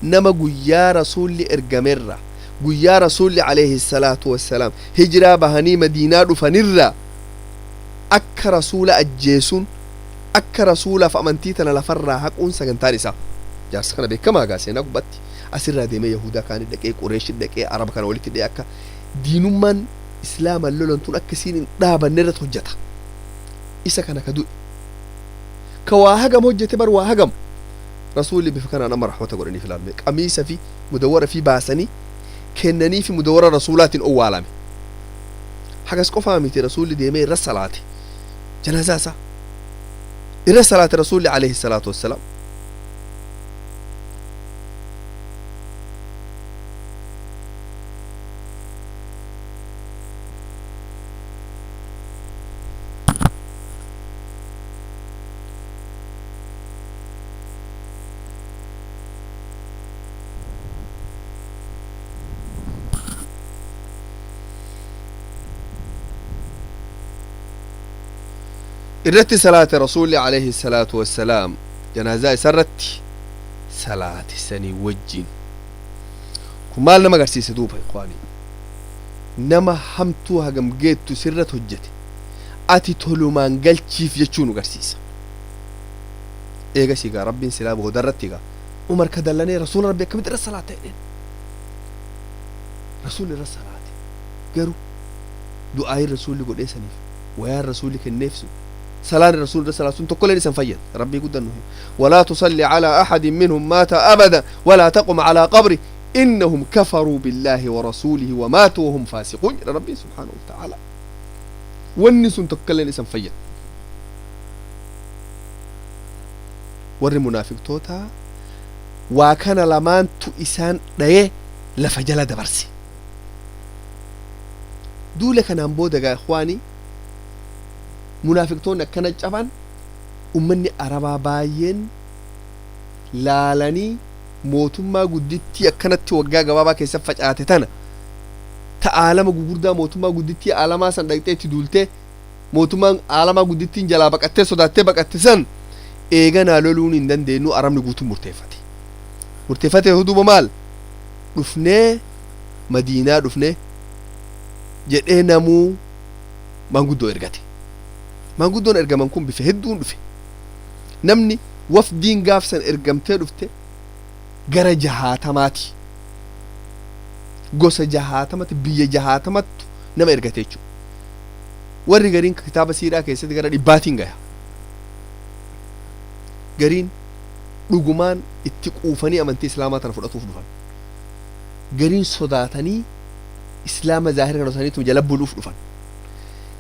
Nama guyyaa Rasuulli ergamerra, guyyaa Rasuulli alayhi salaatu wassalaam hijiraa bahanii Madiinaa dhufanirra, akka Rasuula ajjeesuun, akka Rasuulaaf amantii tana lafarraa haquun sagantaan isaa, jaarsa kana beekamaa gaa seenaa gubbatti. Asirraa deemee Yahudaa kaanii dhaqee, Qureeshi dhaqee, Araba kana walitti dhaqee, akka diinummaan Islaaman lolan tun akka isiin hin dhaabanne irratti hojjeta. Isa kana ka du'e, ka waa hagam hojjete bar, waa hagam. Rasuulli bifa kanaan amma rahmata godhaniif ilaalme. Qamiisa fi mudawwara fi baasanii kennanii fi mudawwara Rasuulaatiin owwaalame. Hagas qofaa miti, Rasuulli deemee irra salaate, janaazaa isaa irra salaate Rasuulli alayhi salaatu wassalaam. Irratti salaate Rasuulli alayhi salaatu wassalaam, janaazaa isa irratti salaate sanii wajjin. Kun maal nama agarsiise duuba, ikhwaanii? Nama hamtuu hagam geettu sirratti hojjete ati tolumaan galchiif jechuu nu agarsiisa. Eegas egaa Rabbiin silaa boodarratti egaa Umar ka dallanee, "Rasuula Rabbi akkamitti irra salaata?" jedheen. Rasuulli irra salaate, garuu du'aayin Rasuulli godhee saniif, wayaan Rasuulli kenneef sun, salaan Rasuulli irra salaatu sun tokkolleen isan fayyada. Rabbii guddan nu ولا تصل على أحد منهم مات أبدا ولا تقم على قبره إنهم كفروا بالله ورسوله وماتوا وهم فاسقون. ربي سبحانه وتعالى. Wanni sun tokkolleen isan fayyadu. Warri munaafiqtoota waa kana lamaantu isaan dhayee lafa jala dabarse. Duula kanaan booda gaa ikhwaanii, munaafiqtoonni akkana caban, ummanni Arabaa baay'een laalanii mootummaa guddittii akkanatti waggaa gabaabaa keessa facaate tana, ta aalama gugurdaa, mootummaa guddittii aalamaa san dhaqxee itti duultee, mootummaan aalamaa guddittiin jalaa baqattee, sodaattee baqatte san eeganaa loluun hin dandeenyu. Arabni guutuun murteeffate. Murteeffate duuba maal dhufnee Madiinaa dhufnee jedhee namuu maanguddoo ergate. Maanguddoon ergaman kun bifa hedduun dhufe. Namni wafdiin gaafsan ergamtee dhufte gara 60ti. Gosa 60tti, biyya 60ttu nama ergate jechuudha. Warri gariin kitaaba siiraa keessatti gara 100tiin gaya. Gariin dhugumaan itti quufanii amantii Islaamaa tana fudhatuuf dhufan, gariin sodaatanii Islaama zaahira kana isaaniitu jala buluuf dhufan,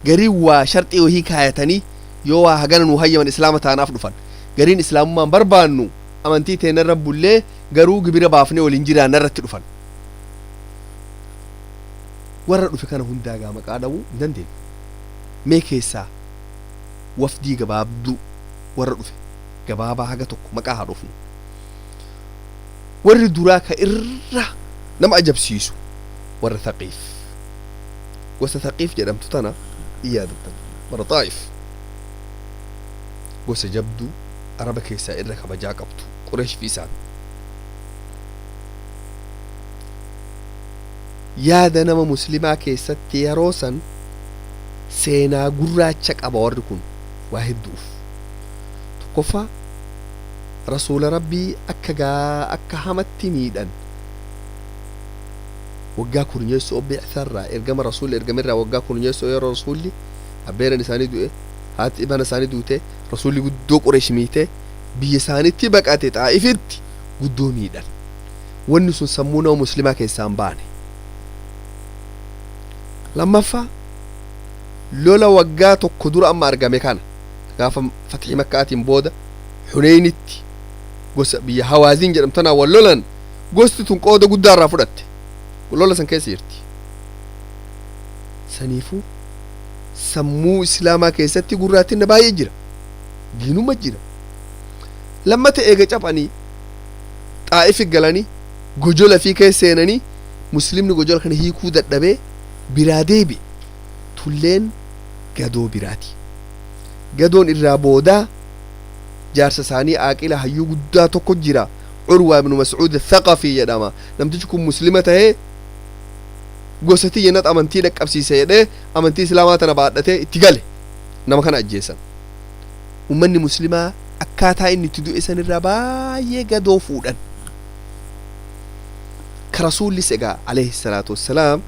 gariin waa sharxii wahii kaayatanii yoo waa hagana nuu hayyaman Islaama taanaaf dhufan, gariin Islaamummaan barbaannu, amantii teenarra bullee garuu gibira baafnee waliin jiraanna irratti dhufan. Warra dhufe kana hundaa gaa maqaa dhawuu hin dandeenyu. Mee keessaa wafdii gabaabduu warra dhufe gabaabaa haga tokko maqaa haa dhufnu. Warri duraa ka irra nama ajabsiisu warra Thaqiif, gosa Thaqiif jedhamtu tana in yaadattan. Warra Xaa'if, gosa jabduu Araba keessaa irra kabajaa qabdu, Qureesh fi isaan yaada nama Muslimaa keessatti yeroo san seenaa gurraacha qaba. Warri kun waa hedduuf. Tokkoffaa, Rasuula Rabbii akka gaa akka hamatti miidhan. Waggaa kurnyeessoo beeksarraa ergama Rasuulli ergamirraa waggaa kurnyeessoo, yeroo Rasuulli abbeeran isaanii du'e, haati ibana isaanii duute, Rasuulli guddoo Qureesh miite, biyya isaanitti baqate, Xaa'ifitti guddoo miidhan. Wanni sun sammuu nama Muslimaa keessaa hin baane. Lammaffaa, lola waggaa tokko dura amma argame kana, gaafa fatxii Makkaatiin booda Xuneynitti gosa biyya Hawaaziin jedhamtu tanaan wal lolan, gosti tun qooda guddaa irraa fudhatte, lola san keessa jirti. Saniifuu sammuu Islaamaa keessatti gurraattinna baay'ee jira, diinuma jira. Lammata, eega caphanii Xaa'ifi galanii gojola fi keessa seenanii, Muslimni gojola kana hiikuu dadhabee biraa deebi'e. Tulleen gadoo biraati. Gadoon irraa boodaa jaarsa isaanii aaqila hayyuu guddaa tokko jira, Curwaa ibnu Mascuud Thaqafii jedhama. Namtichi kun Muslima tahee gosa tiyya nat amantii dhaqqabsiise jedhee amantii Islaamaa tana baadhatee itti gale. Nama kana ajjeesan. Ummanni Muslimaa akkaataa inni itti du'e sanirraa baay'ee gadoo fuudhan. Ka Rasuullis egaa alayhi salaatu wassalaam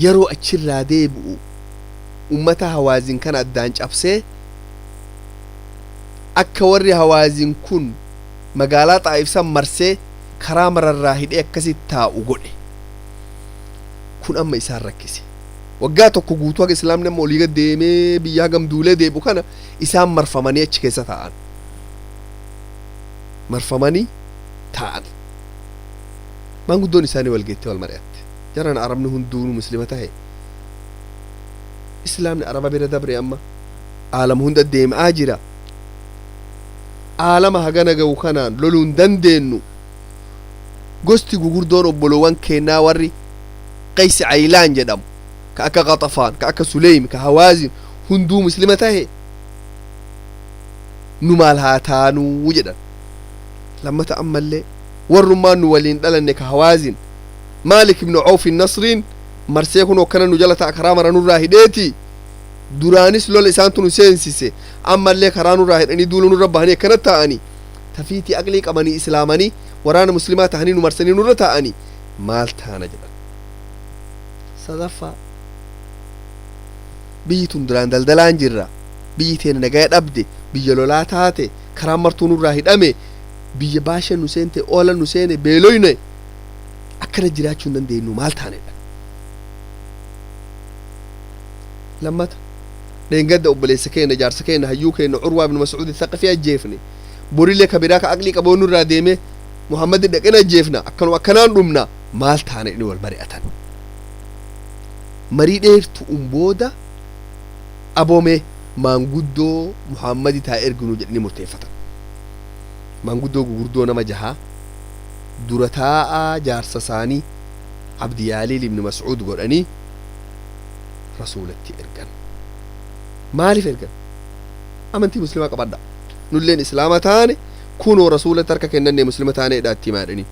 yeroo achirraa deebi'u ummata Hawaazin kana addaan cabsee, akka warri Hawaazin kun magaalaa Xaa'if san marsee karaa mararraa hidhee akkasitti taa'u godhe. Kun amma isaan rakkise. Waggaa tokko guutuu haga Islaamni amma olii gad deemee biyya hagam duulee deebi'u kana isaan marfamanii achi keessa taa'an, marfamanii taa'an. Maanguddoon isaanii wal geettee wal mari'atte. Jaran, Arabni hunduunuu Muslima tahe, Islaamni Araba bira dabre, amma aalama hunda deemaa jira. Aalama hagana ga'u kanaan loluu hin dandeenyu. Gosti gugurdoon obboloowwan keenyaa warri Qaysi Caylaan jedhamu, ka akka Qaxafaan, ka akka Suleym, ka Hawaazin hunduu Muslima tahe, nu maal haa taanuu jedhan. Lammata ammallee warrummaan nu waliin dhalanne ka Hawaazin, Maalik ibnu Awf Nasriin marsee kun akkana nu jala ta'a, karaa mara nurraa hidheeti. Duraanis lola isaantu nu seensise, ammallee karaa nurraa hidhanii duula nurra bahanii akkana ta'anii, tafiitii aqlii qabanii Islaamanii waraana Muslimaa tahanii nu marsanii nurra ta'anii, maal taana jedhan. Sadaffaa, biyyi tun duraan daldalaan jirra, biyyi teena nagaya dhabde, biyya lolaa taate, karaan martuu nurraa hidhame, biyya baasha nu seente, oola nu seene, beeloyne, akkana jiraachuu hin dandeenyu, maal taanedha. Lammata dheengadda obboleessa keenya, jaarsa keenya, hayyuu keenya Curwaa ibn Mascuud Thaqafii ajjeefne. Borillee ka biraa ka aqlii qaboonu irraa deeme Muhammad dhaqeen ajjeefna. Akkanuma akkanaan dhumna, maal taane inni wal mari'atan. Marii dheertu'uun booda aboome maanguddoo Muhammadi taa erginu jedhanii murteeffatan. Maanguddoo gugurdoo nama jahaa dura taa'aa jaarsa isaanii Abdiyaaliil ibn Mascuud godhanii rasuulatti ergan. Maaliif ergan? Amantii muslimaa qabadha, nulleen islaama taane, kunoo rasuulatti harka kennanne, muslima taane jedhaa itti himaa jedhanii.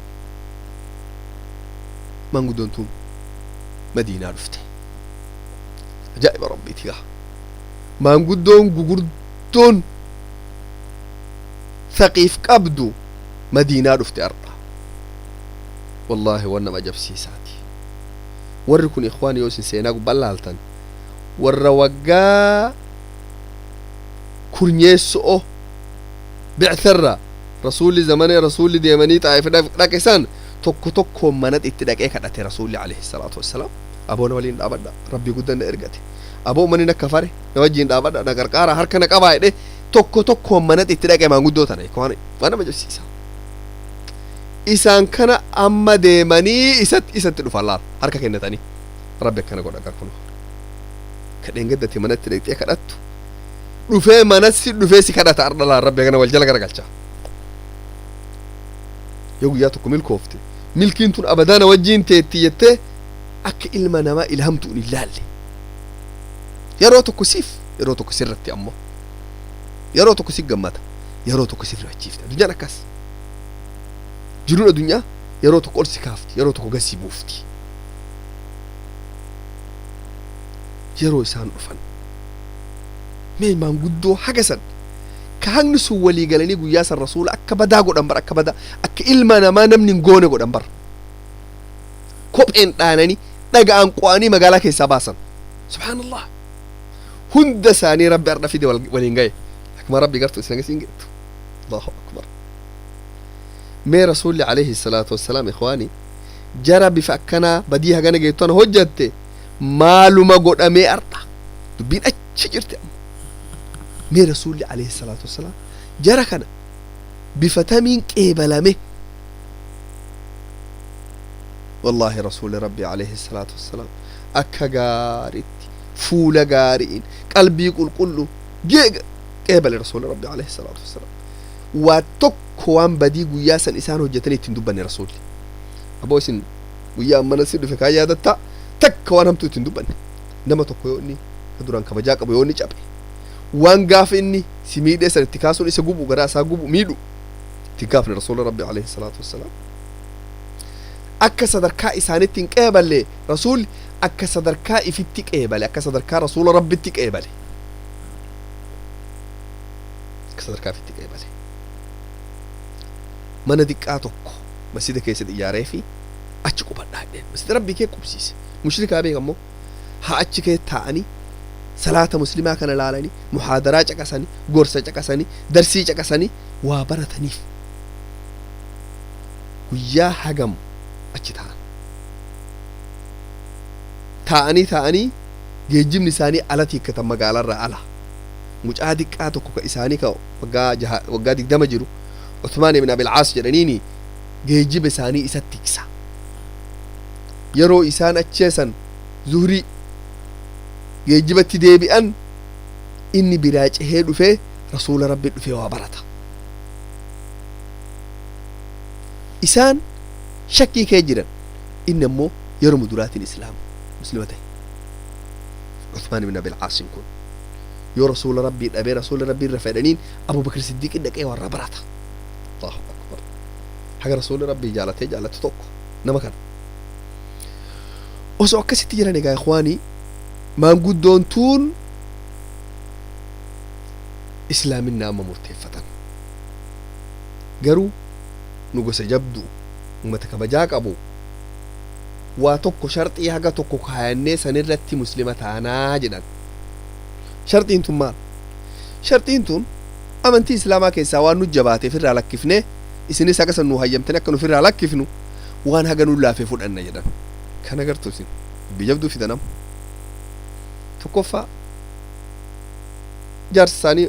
Maanguddoon tun Madiinaa dhufte. Ajaa'iba rabbiiti gaa! Maanguddoon gugurdoon Thaqiif qabdu Madiinaa dhufte ar'a. Wallaahi wan nama ajabsiisaati. Warri kun, ikhwaan, yoo isin seenaa gubbaan laaltan, warra waggaa kurnyeesso'o bictharra rasuulli zamana rasuulli deemanii Xaa'if dhaqe san tokko tokkoon manat itti dhaqee kadhate rasuulli alayhi salaatu wassalaam. Aboo, na waliin dhaabadha, rabbii guddan na ergate. Aboo, ummanni na kafare, na wajjiin dhaabadha, na qarqaara, harka na qabaa jedhe. Tokko tokkoon manat itti dhaqe maanguddoo tana. Waan nama jabsiisa. Isaan kana amma deemanii isatti dhufan laal, harka kennatanii. Rabbi akkana godha. Qarqunu kadheen gaddate manatti dhaqxee kadhattu dhufee manatti dhufee si kadhata ardha laal. Rabbi akkana wal jala garagalcha. Yoo guyyaa tokko milkoofte, milkiin tun abadaana wajjiin teetti jettee akka ilma namaa ilhamtuun hin laalle. Yeroo tokko siif, yeroo tokko sirratti ammoo, yeroo tokko si gammata, yeroo tokko si rifachiifte. Addunyaan akkas jiruun addunyaa yeroo tokko ol si kaafti, yeroo tokko gad si buufti. Yeroo isaan dhufan, mee maanguddoo haga san ka hagni sun walii galanii guyyaa san rasuula akka badaa godhan bar, akka badaa, akka ilma namaa namni hin goone godhan bar. Kopheen dhaananii, dhaga'an qo'anii magaalaa keessaa baasan. Subhaanallah! Hunda isaanii rabbi ardha fide waliin gaye. Akkuma rabbi gartu isin agasiin gettu. Allahu akbar! Mee rasuulli alayhi salaatu wassalaam, ikhwaani, jara bifa akkanaa badii hagana geettu tana hojjatte maaluma godhamee? Ardha dubbiin achi jirti amma. Mee rasuulli alayhi salaatu wassalaam jara kana bifa tamiin qeebalame? Wallaahi rasuulli rabbi alayhi salaatu wassalaam akka gaaritti, fuula gaariin, qalbii qulqullu qeebale rasuulli rabbi alayhi salaatu wassalaam. Waa tokko waan badii guyyaa san isaan hojjetanii ittiin dubbanne rasuulli. Aboo, isin guyyaa ammana si dhufe kaan yaadattaa? Takka waan hamtuu ittiin dubbanne. Nama tokko yoo inni ka duraan kabajaa qabu yoo inni cabe, waan gaafa inni si miidhee san itti kaasuun isa gubu, garaa isaa gubu, miidhu ittiin kaafne rasuula rabbi alayhi salaatu wassalaam. Akka sadarkaa isaanitti hin qeeballe rasuulli, akka sadarkaa ifitti qeebale, akka sadarkaa rasuula rabbitti qeebale, akka sadarkaa ifitti qeebale. Mana diqqaa tokko masjida keessatti ijaaree fi achi qubadhaa jedheen. Masjida rabbii kee qubsiise. Mushrikaa beek ammoo haa achi kee taa'anii salaata muslimaa kana laalanii, muhaadaraa caqasanii, gorsa caqasanii, darsii caqasanii waa barataniif guyyaa hagam achi ta'an. Taa'anii taa'anii geejjibni isaanii ala hiikkatan, magaalaarraa ala. Mucaa diqqaa tokko ka isaanii ka waggaa 20 jiru, Uthmaan ibn Abil Caas jedhaniini, geejjiba isaanii isatti tiksa. Yeroo isaan acheesan zuhrii geejjibatti deebi'an, inni biraa cehee dhufee rasuula rabbi dhufee waa barata. Isaan shakkii kee jiran, inni ammoo yeroo duraatiin islaama muslima ta'e. Uthmaan ibn Abil Caasin kun yoo rasuula rabbii dhabee rasuula rabbii irra fedhaniin Abubakar Siddiiqin dhaqee warra barata. Allahu akbar! Haga rasuulli rabbii jaalatee jaalatu tokko nama kana. Osoo akkasitti jiran, egaa ikhwaanii, maanguddoon tuun islaaminaa amma murteeffatan. Garuu nu gosa jabdu, ummata kabajaa qabu, waa tokko sharxii haga tokko kaayannee sanirratti muslima taanaa jedhan. Sharxiin tun maal? Sharxiin tun amantii islaamaa keessaa waan nu jabaateef irraa lakkifnee, isinis haga san nu hayyamtanii akka nu irraa lakkifnu, waan haga nu laafee fudhanna jedhan. Kana gartuu isin dubbii jabduu fidan. Amma tokkoffaa Jaarsa isaanii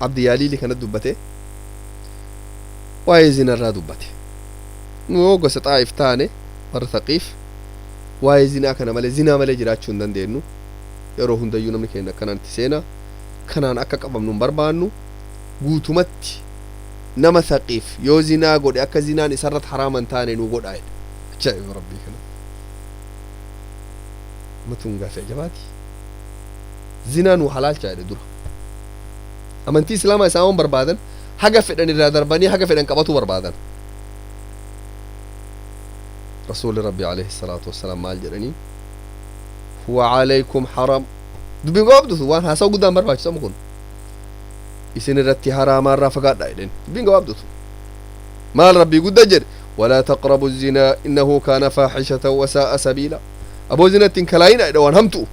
Abdiyaaliili kana dubbate, waa'ee zinarraa dubbate. Nu gosa Xaa'if taane, warra Taqiif, waa'ee zinaa kana malee, zinaa malee jiraachuu hin dandeenyu. Yeroo hundayyuu namni keenya akkanaan itti seenaa kanaan akka qabamnu hin barbaannu. Guutumatti nama Thaqiif yoo zinaa godhe akka zinaan isarratti haraama hin taane nu godhaa jedhe. Ajaa'iba rabbii kana! Matuun gaafii ajabaati. Zinaa nu halaalchaa jedhe. Dura amantii islaamaa isaan waan barbaadan haga fedhan irraa darbanii haga fedhan qabatu barbaadan. Rasuuli rabbi alayhi salaatu wassalaam maal jedhanii? Huwa alaykum haram. Dubbiin gabaabdutu waan haasawa guddaan barbaachisamu kun isin irratti haraamaarraa fagaadha jedhen. Dubbiin gabaabdutu maal rabbii gudda jedhe? Walaa taqrabu zinaa innahu kaana faaxishatan wasaa'a sabiila. Aboo, zinatti hin kalaayina jedhe, waan hamtu'u.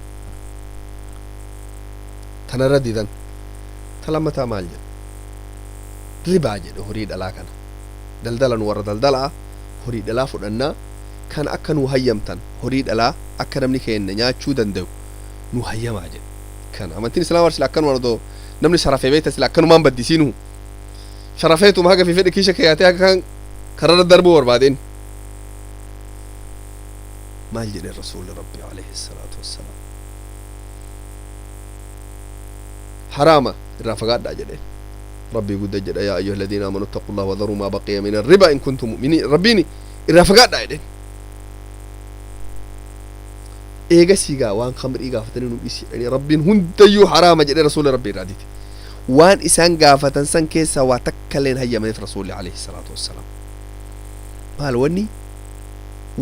Tanarra didan. Ta lammataa maal jedhe? Ribaa jedhe. Horii dhalaa kana daldala, nu warra daldalaa horii dhalaa fudhannaa, kan akka nu hayyamtan, horii dhalaa akka namni keenya nyaachuu danda'u nu hayyamaa jedhe. Kana amantiin islaamaa sila akkanumaan odoo namni sharafee beekta, sila akkanumaan baddisiinu sharafeetuma haga fi fedhe kiisha keeyaatee haga kan kararra darbuu barbaadeen. Maal jedhe rasuulli rabbi alayhi salaatu wassalaam? Haraama, irraa fagaadhaa jedhe. Rabbii gudda jedha: yaa ayyuha aladiina amanu ittaqu llah wadharuu maa baqiya min arriba in kuntum mu'miniin. Rabbiin irraa fagaadhaa jedheen. Eegasii gaa waan khamrii gaafatanii nu dhisi jedhanii, rabbiin hundayyuu haraama jedhe. Rasuulli rabbii irraa dide. Waan isaan gaafatan san keessaa waa takka illee hin hayyamaneef rasuulli alayhi salaatu wassalaam. Maal wanni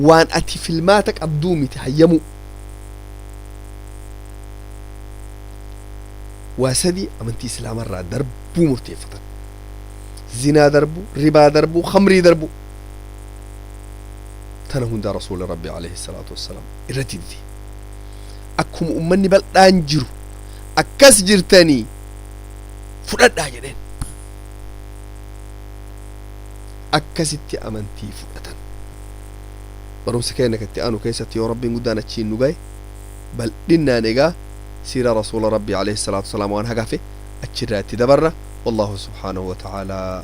waan ati filmaata qabduu miti hayyamuu. Waa sadi amantii islaamarraa darbuu murteeffatan: zinaa darbu, ribaa darbu, khamrii darbu. Tana hundaa rasuuli rabbi alayhi salaatu wassalaam irra didde. Akkuma ummanni bal'aan jiru akkas jirtanii fudhadhaa jedheen. Akkasitti amantii fudhatan. Barumsa keenya katti aanu keessatti, yoo rabbiin guddaan achiin nu gahe, bal'innaan egaa siira rasuula rabbii alayhi salaatu wasalaam waan hagafe achirraa itti dabarra. والله سبحانه وتعالى.